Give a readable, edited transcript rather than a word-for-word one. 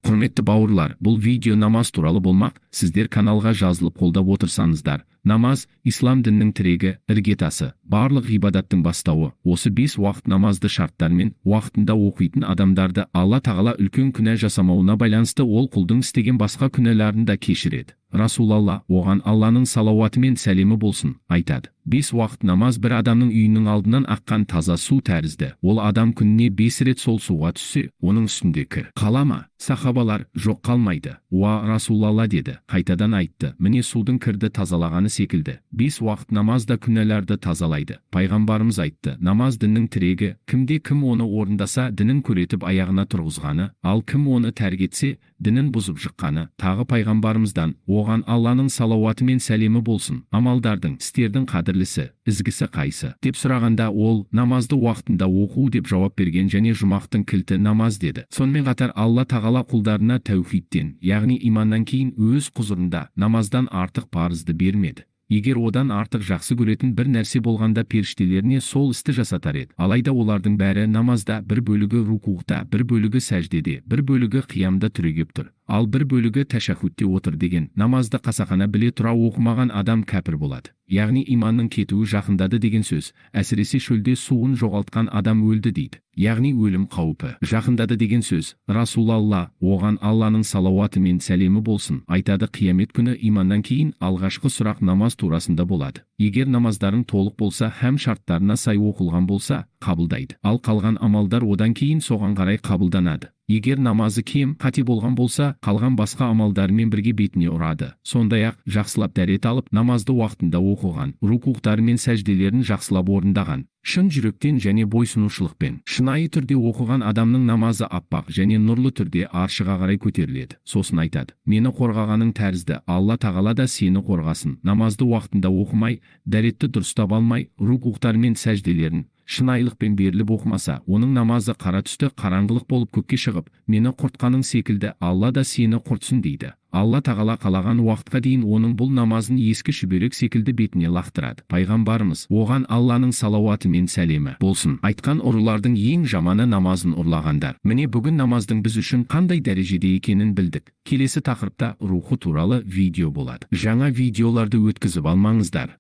Құрметті бауырлар, бұл видео намаз туралы болмақ. Сіздер каналға жазылып, қолдап отырсаңыздар. Намаз – ислам дінінің тірегі, іргетасы, барлық ғибадаттың бастауы. Осы бес уақыт намазды шарттармен уақытында оқитын адамдарды Алла Тағала үлкен күнә жасамауына байланысты ол құлдың істеген басқа күнәларын да кешіреді. Расулалла, оған Алланың салауаты мен сәлемі болсын, айтады: бес уақыт намаз бір адамның үйінің алдынан аққан таза су тәрізді. Ол адам күніне 5 рет сол суға түссе, оның үстінде кір қала ма? Сахабалар: «Жоқ, қалмайды, уа Расулалла», – деді. Қайтадан айтты: «Міне, судың кірді тазалағаны секілді, бес уақыт намаз да күнәларды тазалайды». Пайғамбарымыз айтты: «Намаз – діннің тірегі. Кімде кім оны орындаса, дінін көретіп, аяғына тұрғызғаны, ал кім оны тәрк етсе, дінін бұзып жыққаны». Тағы пайғамбарымыздан, оған Алланың салауаты мен сәлемі болсын, «Амалдардың, істердің қадірлісі, ізгісі қайсы?» деп сұрағанда, ол: «Намазды уақытында оқу», – деп жауап берген және «Жұмақтың кілті – намаз», – деді. Сонымен қатар Алла Тағала құлдарына тәухидтен, яғни иманнан кейін өз құзырында намаздан артық парызды бермеді. Егер одан артық жақсы көретін бір нәрсе болғанда, періштелеріне сол істі жасатар еді. Алайда олардың бәрі намазда: бір бөлігі рукуғта, бір бөлігі сәждеде, бір бөлігі қиямда түрегеп тұр, ал бір бөлігі тәшәхудте отыр деген. Намазды қасақана, біле тұра оқымаған адам кәпір болады, яғни иманның кетуі жақындады деген сөз. Әсіресе шөлде суын жоғалтқан адам өлді дейді, яғни өлім қаупі жақындады деген сөз. Расулалла, оған Алланың салауаты мен сәлемі болсын, айтады: «Қиямет күні иманнан кейін алғашқы сұрақ намаз турасында болады. Егер намаздарың толық болса һәм шарттарына сай оқылған болса, қабылдайды, ал қалған амалдар одан кейін соған қарай қабылданады. Егер намазы кем, қате болған болса, қалған басқа амалдарымен бірге бетіне ұрады». Сондай-ақ жақсылап дәрет алып, намазды уақытында оқыған, рукуқтары мен сәжделерін жақсылап орындаған, шын жүректен және бойсұнушылықпен шынайы түрде оқыған адамның намазы аппақ және нұрлы түрде аршыға қарай көтеріледі. Сосын айтады: «Мені қорғағаның тәрізді Алла Тағала да сені қорғасын». Намазды уақытында оқымай, дәретті дұрыстап алмай, рукуқтар мен сәжделерін шынайылықпен беріліп оқымаса, оның намазы қара түсті қараңғылық болып көкке шығып, «Мені құртқаның секілді Алла да сені құртсын», – дейді. Алла Тағала қалаған уақытқа дейін оның бұл намазын ескі шүберек секілді бетіне лақтырады. Пайғамбарымыз, оған Алланың салауаты мен сәлемі болсын, айтқан: «Ұрылардың ең жаманы – намазын ұрлағандар». Міне, бүгін намаздың біз үшін қандай дәрежеде екенін білдік. Келесі тақырыпта рухы туралы видео болады. Жаңа видеоларды өткізіп алмаңыздар.